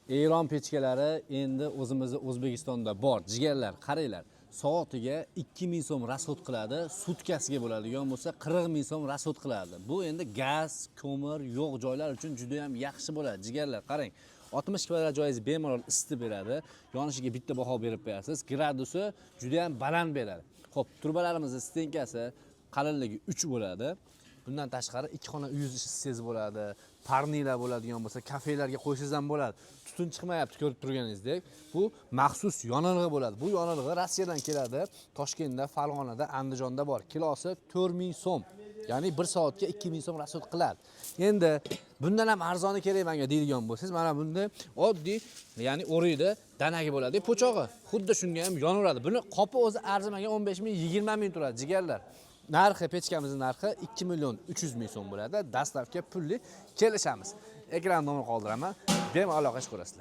Eron pechkalari endi o'zimizni O'zbekistonda bor. Jigarlar, qaranglar. Soatiga 2000 so'm расход qiladi, sutkasiga bo'ladigan bo'lsa 40 ming so'm расход qiladi. Bu endi gaz, ko'mir yo'q joylar uchun juda ham yaxshi bo'ladi. Jigarlar, qarang. 60 kvadrat joyingizni bemalol isitib beradi. Yonishiga bitta baho berib qo'yasiz. Gradusi juda ham baland beradi. Xo'p, trubalarimizni стенка si qalinligi 3 bo'ladi. Bundan tashqari ikki xona uyingiz isitsangiz bo'ladi. Парник lar bo'ladigan bo'lsa, kafelarga qo'ysangiz ham bo'ladi. Tutun chiqmayapti, ko'rib turganingizdek. Bu maxsus yonilg'i bo'ladi. Bu yonilg'i Rossiyadan keladi. Toshkentda, Farg'onada, Andijonda bor. Kilosi 4000 so'm. Ya'ni 1 soatga 2000 so'm расход qiladi. Endi bundan ham arzoni kerak menga deydigan bo'lsangiz, mana bunda oddiy, ya'ni o'rikni danagi bo'ladi, po'chog'i. Xuddi shunga ham yonaveradi. Buni qopi o'zi arzimagan 15 ming, 20 ming turadi, jigarlar. Narxi, pechkamizning narxi 2 million 300 ming so'm bo'ladi. Доставка pulli, kelishamiz. Ekran nomer qoldiraman. Bemalol aloqa ko'rasizlar.